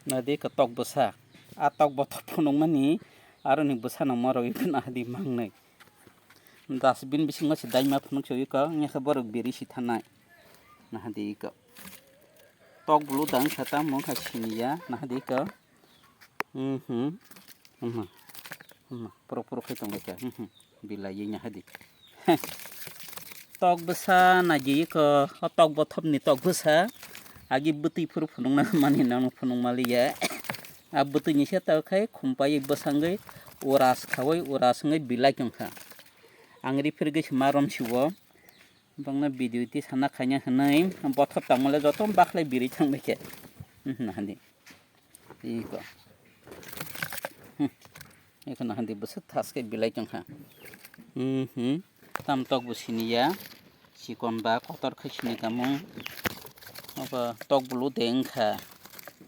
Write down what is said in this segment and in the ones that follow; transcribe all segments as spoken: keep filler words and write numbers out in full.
Nadi ka tok bwsa. A tok bothop phunukmani aroni bwsano morogwi phano hadi mangnai. Dustbin bisingo se daima phunuk se iko, wngya khe borok biri si thanai. Nahadi iko. Tok bulu dang kha tamo wngkha siniya, nahadi iko. Mhm. Huma. Huma. Puro puro khai tongbaikha. Mhm. Bilai ye nahadi. Tok bwsa nagi iko, o tok bothopni tok bwsa. Agi bwtwi phuru phunukna mani nang phunuk maliya. A bwtwini se tok khai khumpai bwsangwi uras khawi uras wngwi bilai tongkha. Ang repair gwi se ma romsiwo. Bangna video ti sana khaina hwnwi bothop tangmale joto bakhlai biri thangbaikhe. Mhm, nahadi. Iko. Hmm. Iko nahadi bwswk thaske bilai tongkha. Mhm. Tam tok bo siniya. Chikon ba kotor khe sini tamo. Obo tok bulu de wngkha.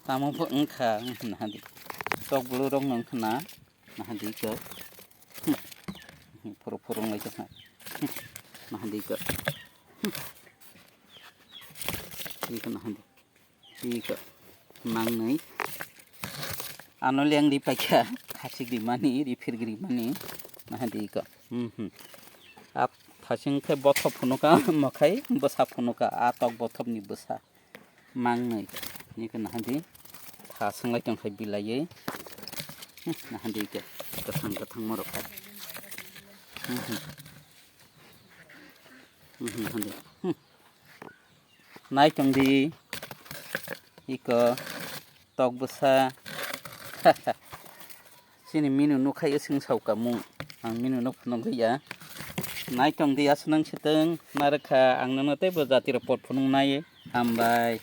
Tamo bo wngkha. Mhm, nahadi. Tok bulu rok no wngkha na. Nahadi iko. Hmm. Phuru phuru wnglaijak ha. Hmm. Nahadi iko. Hmm. Iko nahadi. Iko. Mangnwi. Ano leng ripaikha. Thachik rimani, repair rimani. Nahadi iko. Hmm, hmm. A thaching khe bothop phunuka, mokhai bwsa phunuka. A tok bothopni bwsa. Mangnwi. Niko nahadi. Tha swnglai tongkhai bilaiwi. Hmm, nahadi iko. Kwthang kwthang morok khai. Hmm, hmm. Hmm, hmm, nahadi. Hmm. Nai tongdi. Iko. Tok bwsa. Chini minu nukhai swng sauka mung. Ang minu nuk phunuk ya. Nai tongdi aswk nang sitwng. Narwkha ang nono teibo jatiro pot phunuk nai. Hambai.